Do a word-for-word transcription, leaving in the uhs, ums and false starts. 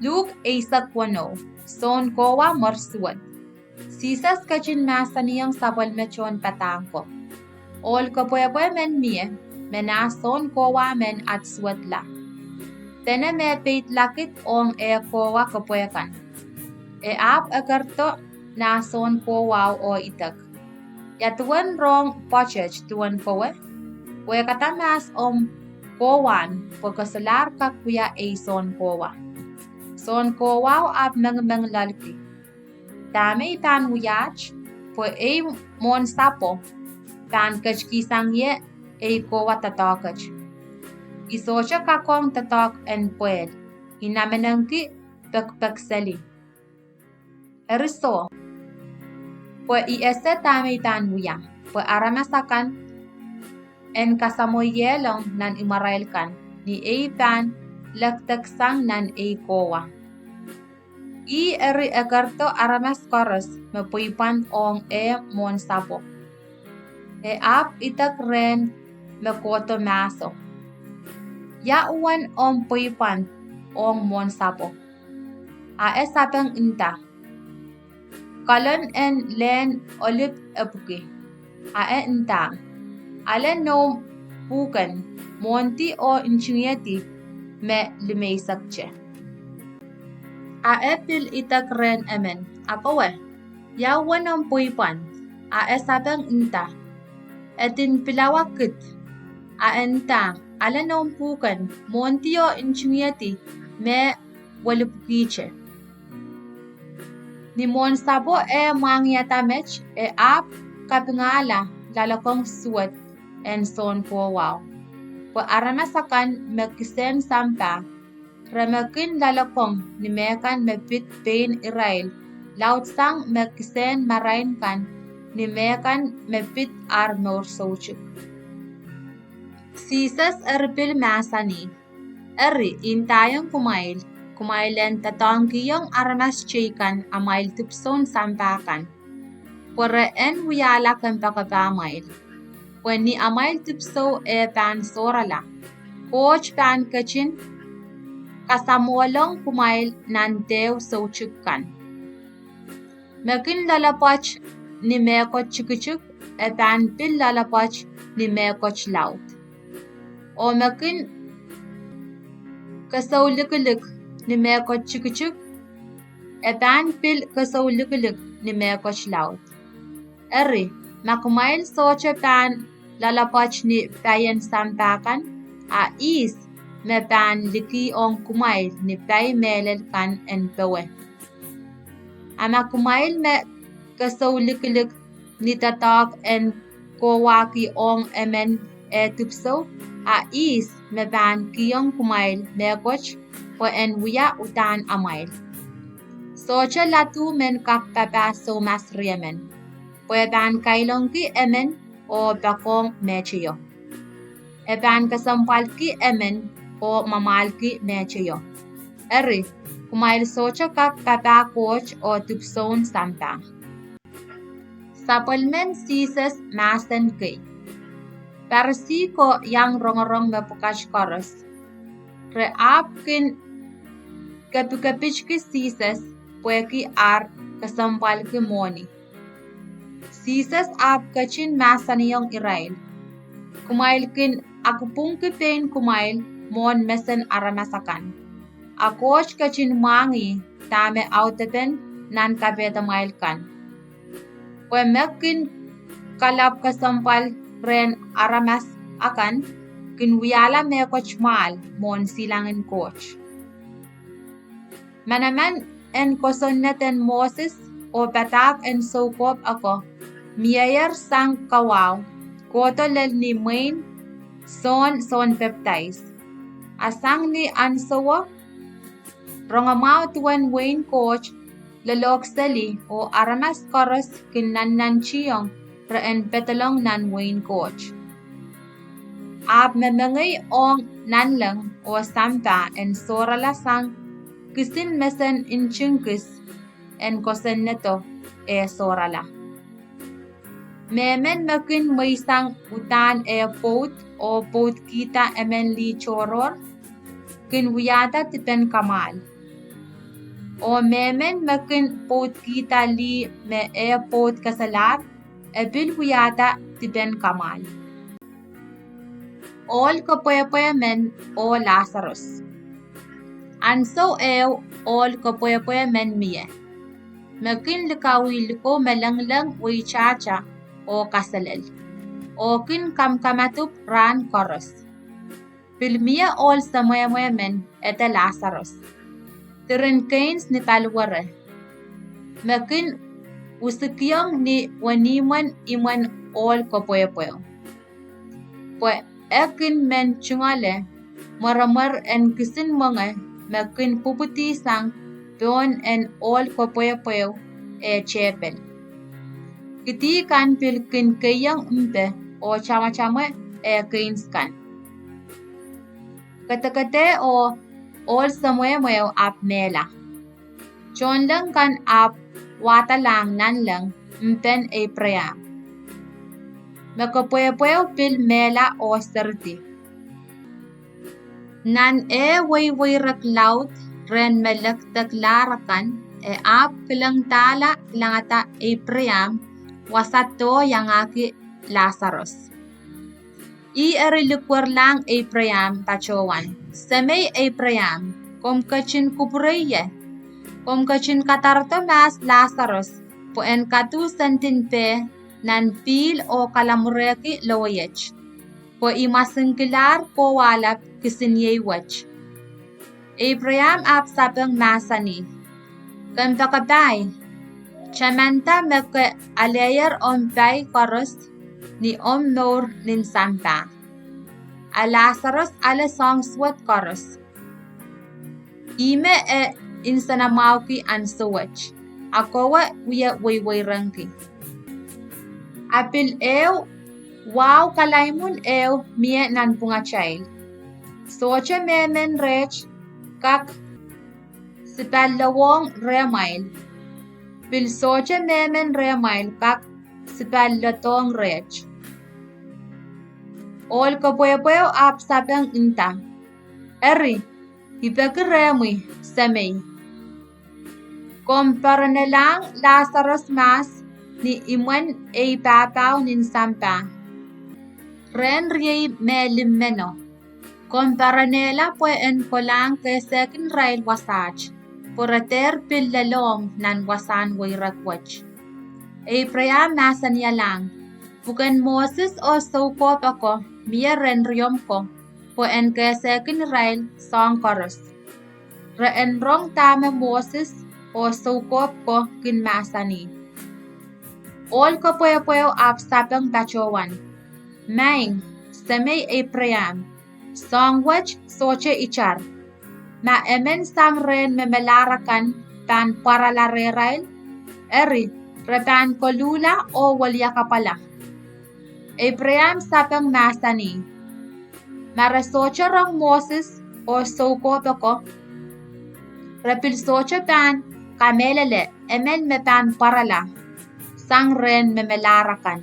Luk eisek weneu. Sounkohwa mwersuwed. Sises ketin mahsanihong sapwellime tohnpadahk ko, Ohl kepwehpwe men mie, me nah sounkohwa men at suwedla. Dene me peidlakid ong eh kohwa kepwe kan, e ahpw ekerdo nah sounkohwao oh idek, Ia duwen rohng pwoatet duwen kowe? Wehkada mahs omw kohwahn, pwe ke solahr kak wia ei sounkohwa. Sounkohwao ahpw mengimeng loalki, Dahme I pahn wiaht? Pwe ei mwohnsapwo pahn ketikihsang ie ei kohwa doadoahk et. I sohte kakohng doadoahk en pwehl, I namenengki pekipek seli. Eri soh, pwe I ese dahme I pahn wia, pwe aramas akan en kasamwoiehng nan imwarail kan, ni ei pahn lekdeksang nan ei kohwa. Ih eri ekerdo aramas koaros me pweipwand ong eh mwohnsapwo. E ahpw idek rehn me kohdo mahso, Ia uwen omw pweipwand ong mwohnsapwo? A e sapeng nda, Koalon en lehn olip epwiki. A e ndahng, Ale noumw pwuken, mwohndi oh ntingihedi me limeisekte. A e pil idek rehn emen, Akowe, ia uwen omw pweipwand? A e sapeng nda, Edin pilawa kid. A e ndahng, Ale noumw pwuken, mwohndi oh ntingihedi me welipwikihte. Ni mwohnsapwo eh mwahngiada met, e ahpw kapingahla loalokong suwed en sounkohwao. Pwe aramas akan me kisehn sampah, re me kin loalokong ni mehkan me pid pein irail, laudsang me kisehn marain kan ni mehkan me pid ar mour soutuk. Sises eri pil mahsanih, Eri, I ndaiong kumwail, kumwail en doadoahngkihong aramas teikan amwail dipwisoun sampah kan, pwe re en wiahla kompoakepaamwail. Pwe ni amwail dipwisou eh pahn sohrala, Koht pahn ketin kasamwohng kumwail nan dehu soutuk kan. Me kin loalopwoat ni mehkot tikitik, e pahn pil loalopwoat ni mehkot laud. Oh me kin kesoulikilik ni mehkot tikitik, e pahn pil kesoulikilik ni mehkot laud. Eri, ma kumwail sohte pahn loalopwoat ni paien sampah kan, a ihs me pahn liki ong kumwail ni pai mehlel kan en powe? A ma kumwail me kesoulikilik ni doadoahk en kohwahki ong emen eh dipwisou, a ihs me pahn kihong kumwail mehkot pwe en wia uhdahn amwail? Sohte ladu men kak papah soumas riemen, pwe e pahn kailongki emen oh poakohng mehteio. E pahn kesempwalki emen oh mwamwahlki mehteio. Eri, kumwail sohte kak papah Koht oh dipwisoun sampah. Sapwellimen Sises mahsen kei. Parisi ko iang rongorong mepwukat koaros. Re ahpw kin kepikepitki Sises pwehki ar kesempwalki mwohni. Sises ahpw ketin mahsanihong irail, Kumwail kin akupwungki pein kumwail mwohn mesen aramas akan, a Koht ketin mwahngih dahme audepen nan kapehdamwail kan. Pwe me kin kalapw kesempwal rehn aramas akan kin wiahla mehkot mwahl mwohn silangin Koht. Manaman en kosonned en Moses oh padahk en soukohp ako mieier sang kawahu kohdo lel ni mwein Sohn Sounpapidais. A sang ni ahnsowo, rongamwahu duwen wehin Koht lolohk seli oh aramas koaros kin nannantihong re en pedolong nan wehin Koht. Ahpw me mengei ong nanleng oh sampah en sohrala sang kisin mesen nting kis en kosonnedo eh sohrala. Mehmen me kin mweisang uhdahn eh pwoud oh pwoudkihda emen lih tohrohr, kin wiahda dipen kamwahl. Oh mehmen me kin pwoudkihda lih me eh pwoudkeselahr, e pil wiahda dipen kamwahl. Ohl Kepwehpwe men oh Lasarus. Ansou ehu ohl kepwehpwe men mie, me kin likawih likou me lengleng weitahta oh kaselel, oh kin kamkamadipw rahn koaros. Pil mie ohl semwehmwe men ede Lasarus, diren keins ni paliwere, me kin usukiong ni wenihmwen imwen ohl kepwehpwe, pwe e kin men tungoale mweremwer en kisin mwenge me kin pwupwudi sang pohn en ohl kepwehpwe eh tehpel. Kidi kan pil kin keiong mpe oh tamwatamwe eh keins kan. Kedekede oh ohl semwehmwe ahpw mehla. Tohnleng kan ahpw wadalahng nanleng mpen Eipraam, me kepwehpwe pil mehla oh seridi. Nan eh weiweirek laud rehn me lekdeklahr akan, e ahpw kilengdahla kilangada Eipraam wasa doh iangahki Lasarus. Ih eri likwerlahng Eipraam patohwan, Semei Eipraam, komw ketin kupwure ie? Komw ketin kadarodo mahs Lasarus, pwe en kaduh sendin peh nan pihl oh kalamwurehki lowoiet, pwe I mwasingkilahr kowahlap kisiniei wet. Eipraam ahpw sapeng mahsanih, Kompoakepahi, tamanda me ke aleier omw pai koaros ni omw mour nin sampah. A Lasarus ale soahng suwed koaros, ihme e nsenamwahki ahnsou wet, a kowe wie weiweirengki. A pil ehu wahu kalaimwun ehu mie nanpwungatail. Sohte mehmen reht kak sipallewohng rehmwail, pil sohte mehmen rehmwail kak sipalledohng reht. Ohl kepwehpwe ahpw sapeng nda, Eri, I peki rehmwi, Semei. Komw poaronelahng Lasarus mahs ni imwen ei pahpao nin sampah, rehn riei me limeno. Komw poaronehla pwe en kolahng kehsehkin irail wasaht, pwe re dehr pil lelohng nan wasahn weirek wet. Eipraam mahsanihong, Pwuken Moses oh soukohp ako mie rehn riomw ko, pwe en kehsehkin irail soahng koaros. Re en rong dahme Moses oh soukohp ko kin mahsanih. Ohl kepwehpwe ahpw sapeng patohwan, Maing, Semei Eipraam, soahng wet sohte itar. Ma emen sang rehn me melahr akan pahn pwarala rehrail, eri, re pahn koluhla oh weliakapwala. Eipraam sapeng mahsanih, Ma re sohte rong Moses oh soukohp ako, re pil sohte pahn kamehlele emen me pahn pwarala sang rehn me melahr akan.